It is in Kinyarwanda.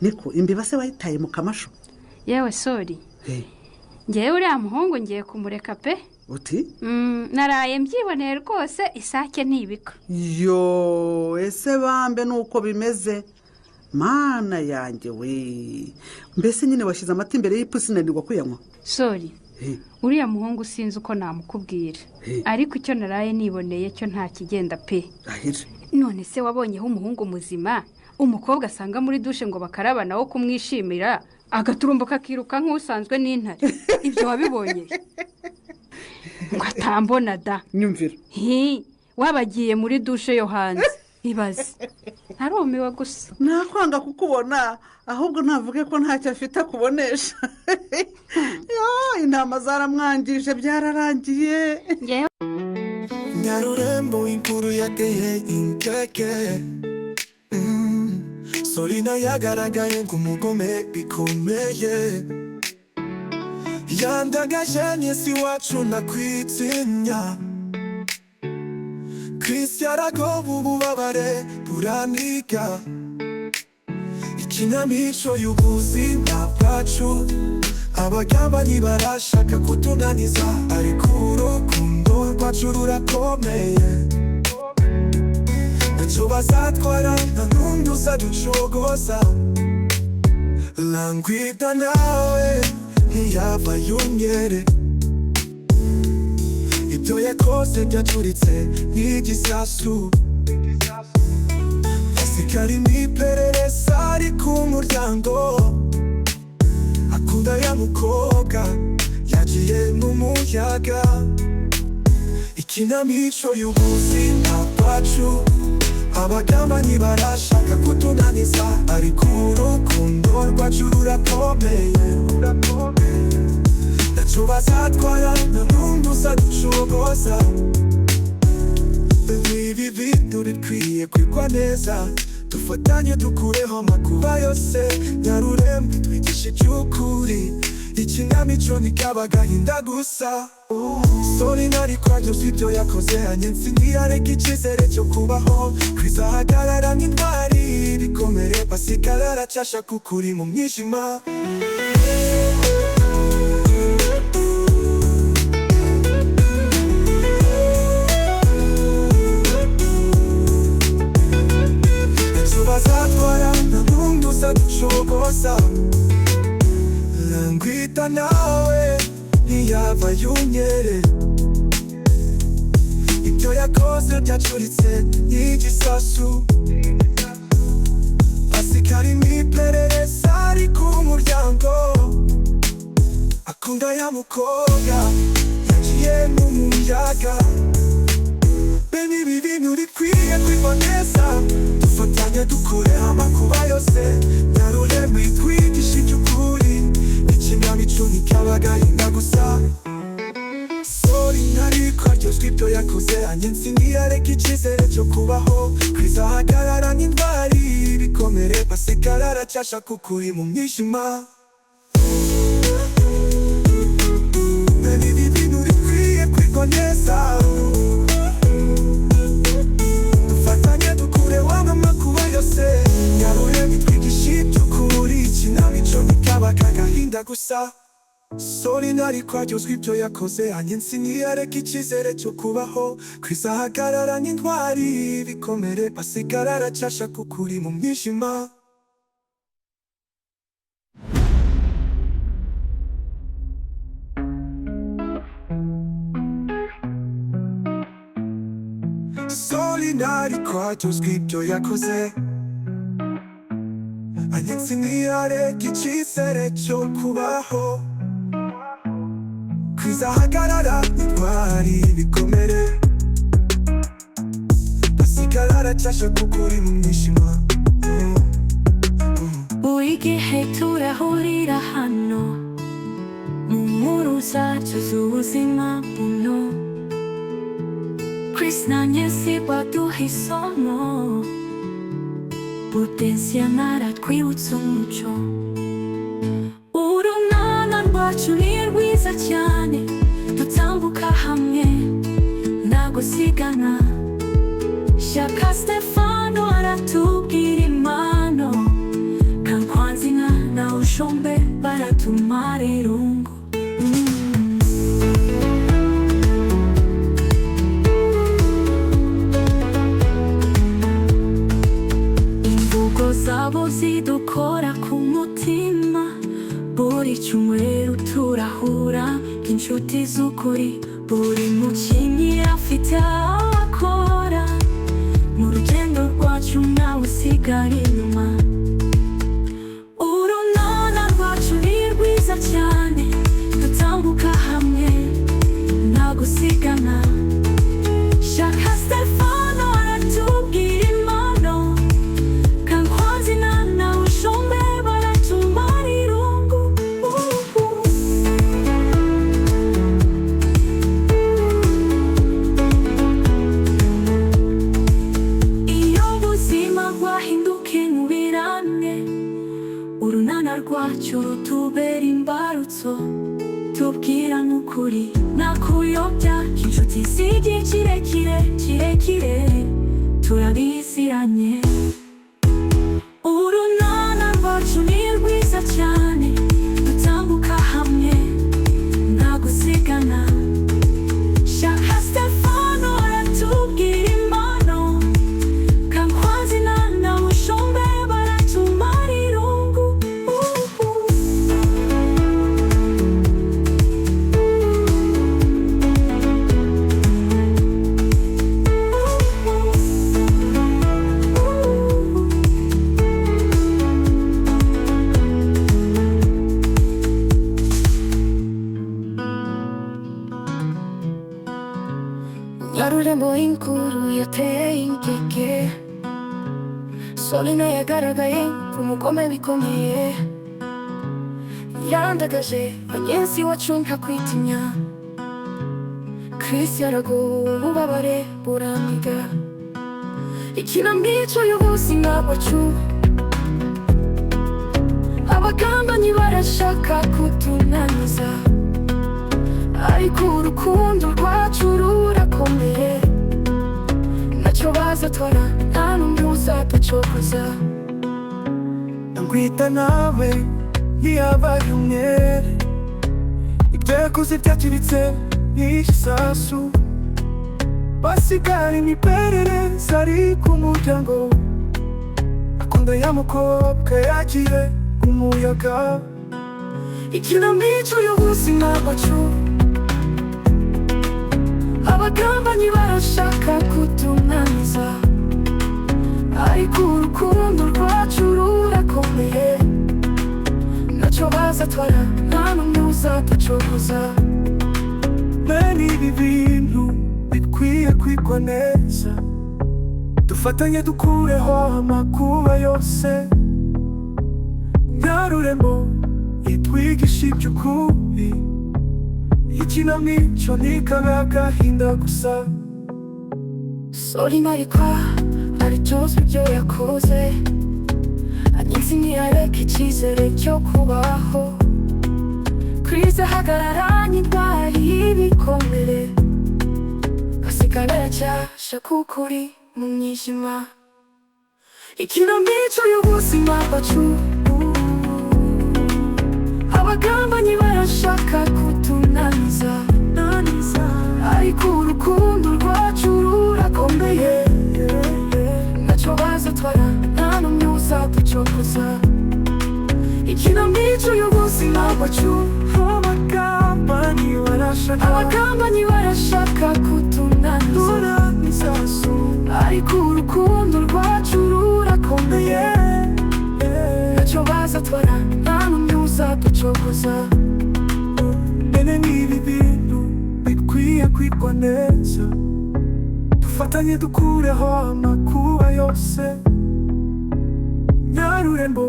Niko imbeba se wayitaye mu kamashu? Yewe Sori, ngewe uriya muhungu ngiye kumureka pe. Uti? Naraye mbyiboneye rwose, isake ntibika. Yo, ese bambe nuko bimeze? Mana yanjye we, mbese nyine washyize amata imbere y'ipusi nanirwa kuyanywa. Sori, uriya muhungu sinzi uko namukubwira, ariko icyo naraye niboneye cyo nta kigenda pe. None se wabonyeho umuhungu muzima umukobwa asanga muri dushe ngo bakaraba nawe kumwishimira, agaturumbuka akiruka nk'usanzwe n'intare? Ibyo wabibonye ngo atambona da? Nyumvira. Wabagiye muri dushe yo hanze, ibaze, ntarumiwe gusa. Nakwanga kukubona, ahubwo ntavuge ko ntacyo afite akubonesha. Intama zaramwangije, byararangiye. Nyarurembo inkuru yateye inkeke. Solina yagaragaye nk'umugome bikomeye, yandagaje nyesi wacu nakwitinya. Chris yaragoba ububabare buraniga. Ikinamico y'ubuzima bwacu, abagambanyi barashaka kutunaniza, ariko urukundo rwacu rurakomeye. Ntacyo bazatwara, nta n'undi uzaducogoza. Langwida nawe ntiyava yumyere, ibyo yakoze byacuritse nk'igisasu. Asikari mu iperereza ari ku muryango, akunda ya mukobwa yagiye mu muyaga. Ikinamico y'ubuzima bwacu, abagambanyi barashaka kutunaniza, ariko urukundo rwacu rurakomeye. Ntacyo bazatwara, nta n'undi uzaducogoza. Ibi bintu bikwiye kwigwa neza, dufatanye dukureho amakuba yose. Nyarurembo twigishe iby'ukuri, ikinamico ntikaba agahinda gusa. Solina ariko aryoshya ibyo yakoze, Anyensi ntiyareka icyizere cyo kubaho. Chris ahagarara nk'intwari ibikomere, Pascal aracyashaka ukuri mu mwijima. Ntacyo bazatwara, nta n'undi uzaducogoza. Langwita nawe ntiyava yumyere, ibyo yakoze byacuritse nk'igisasu. Asikari mu iperereza ari ku muryango, akunda ya mukobwa yagiye mu muyaga. Bene ibi bintu bikwiye kwigwa neza, dufatanye dukureho amakuba yose. Nyarurembo itwigisha iby'ukuri, ikinamico ntikaba agahinda gusa. Solina ariko aryozwa ibyo yakoze, Anyensi ntiyareka icyizere cyo kubaho. Chris ahagarara nk'intwari ibikomere, Pascal aracyashaka ukuri mu mwijima. Bene ibi bintu bikwiye kwigwa neza, dufatanye dukureho amakuba yose. Nyarurembo itwigisha iby'ukuri, ikinamico ntikaba agahinda gusa. Solina ariko aryozwa ibyo yakoze, Anyensi ntiyareka icyizere cyo kubaho. Chris ahagarara nk'intwari ibikomere, Pascal aracyashaka ukuri mu mwijima. Solina ariko aryozwa ibyo yakoze, Anyensi ntiyareka icyizere cyo kubaho. Chris ahagarara intwari ibikomere, Pascal aracyashaka ukuri mu mwijima. Buri gihe turahurira hano mu nkuru zacu z'ubuzima buno. Chris na Nyensi baduha isomo, Potensiya aratwibutsa umuco. Urunana rwacu ni rwiza cyane, dutambuka hamwe nta gusigana. Shyaka Stefano aratubwira impano, Kankwanzi. Bushombe baratumara irungu. Imvugo zabo zidukora ku mutima. Buri cyumweru turahura nk'inshuti z'ukuri. Buri mukinnyi afite aho akora. Mu rugendo rwacu ntawe usigara inyuma. Urunana rwacu ni rwiza cyane. Dutambuka hamwe nta gusigana. Shaka Stefano aratubwira impano. Kankwanzi na Bushombe baratumara irungu. Iyo ubuzima bwahinduka inkubirane, urunana rwacu rutubera imbarutso. Tubwirana ukuri nta kuyobya, inshuti z'igihe kirekire kirekire, turabiziranye. Urunana rwacu ni rwiza cyane. Dutambuka hamwe nta gusigana. Shaka Stefano aratubwira impano. Kankwanzi na Bushombe baratumara irungu. Nyarurembo inkuru yateye inkeke. Solina yagaragaye nk'umugome bikomeye. Yandagaje bagenzi wacu ntakwitinya. Chris yaraguwe, ububabare buramiga. Ikinamico y'ubuzima bwacu. Abagambanyi barashaka kutunaniza, ariko urukundo rwacu rurakomeye. Ntacyo bazatwara, nta n'umwe uzaducokoza. Ngwita nawe ntiyabaye umwere. Ibyo yakoze byakiritse nk'igisasu. Basigara imiperereza ari ku muryango. Akunda ya mukobwa yagiye umuyaga. Ikinamico y'ubuzima bwacu. Abagambanyi barashaka kutunaniza, ariko urukundo rwacu rurakomeye. Ntacyo bazatwara, nta n'umwe uzaducokoza. Bene ibi bintu bikwiye kwigwa neza. Dufatanye dukureho amakuba yose. Nyarurembo itwigisha iby'ukuri. Ikinamico ntikabe agahinda gusa. Solina ariko aryozwa ibyo yakoze. Anyinsi ntiyareka icyizere cyo kubaho. Chris ahagararanye intwari y'ibikomere. Hasigara aracyashaka ukuri mu mwijima. Ikinamico y'ubuzima bwacu. Abagambanyi barashaka kutunaniza, ariko urukundo rwacu rurakomeye. Ntacyo bazatwara, nta n'umwe uzaducokoza. Ikinamico y'ubuzima bwacu. Abagambanyi barashaka Abagambanyi barashaka kutunaniza, tunaniza, ariko urukundo rwacu rurakomeye. Ntacyo bazatwara, nta n'umwe uzaducokoza. Bene n'ibi bintu bikwiye kwigwa neza. Dufatanye dukureho amakuba yose. Nyarurembo.